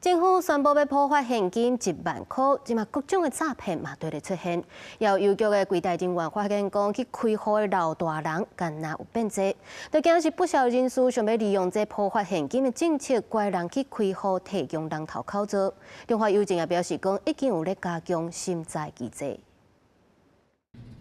政府宣布欲普發現金1萬箍，這馬各種的詐騙嘛綴咧出現。有郵局的櫃台人員發現講，去開戶的老大人敢若有變濟，就驚是不肖人士想欲利用這普發現金的政策，拐人去開戶提供人頭口座。中華郵政也表示講，已經有咧加強審查機制。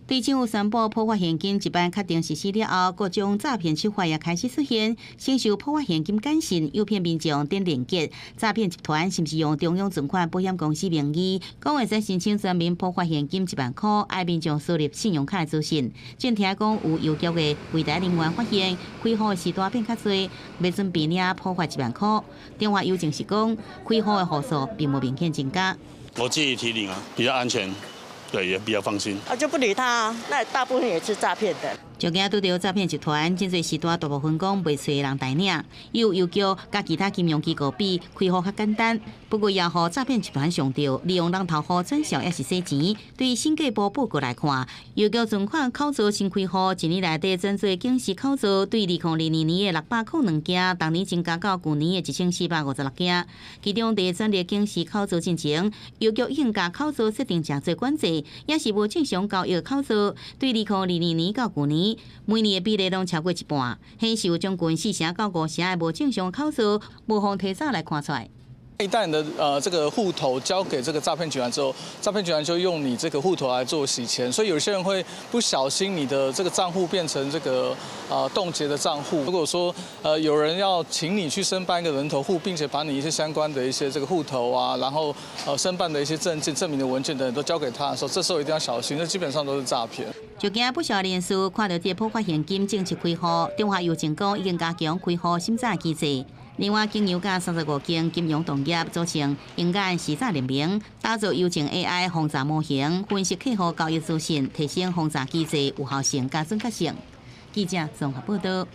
對政府宣布普發現金一萬確定實施了後，各種詐騙手法也開始出現。先受普發現金簡訊誘騙民眾點連結，詐騙集團甚至用中央存款保險公司名義，講會使申請全民普發現金1萬箍，愛民眾輸入信用卡資訊。正聽講有郵局的櫃台人員發現，開戶的時段變較濟，欲準備領普發一萬箍。中華郵政是講，開戶的戶數並無明顯增加。我自己提領啊，比較安全。對，也比較放心。啊，就不理他，那大部分也是詐騙的。就驚拄著詐騙集團，真濟時段大部分講袂揣人代領，有郵局佮其他金融機構比，開戶較簡單。不過也予詐騙集團上著，利用人頭戶轉賬抑是洗錢。對審計部報告來看，郵局存款口座新開戶，一年內底轉做警示口座，對2022年的602件，逐年增加到舊年的1456件。其中佇轉入警示口座進前，郵局已經共口座設定誠濟管制，抑是無正常交易口座，對2022年到舊年，每年的比例攏超過一半，顯示有將近四成到五成的無正常口座，無予提早來看出來。一旦你的這個戶頭交給這個詐騙集團之後，詐騙集團就用你這個戶頭來做洗錢，所以有些人會不小心你的這個賬戶變成這個凍結的賬戶。如果說有人要請你去申辦一個人頭戶，並且把你一些相關的一些這個戶頭啊，然後申辦的一些證件、證明的文件等等都交給他的時候，這時候一定要小心，這基本上都是詐騙。就驚不肖人士看著這普發現金政策開戶，中華郵政講已經加強開戶審查機制。另外，經由佮35間金融同業組成鷹眼識詐聯盟，打造郵政 AI 防詐模型，分析客戶交易資訊，提升防詐機制有效性佮準確性。記者綜合報道。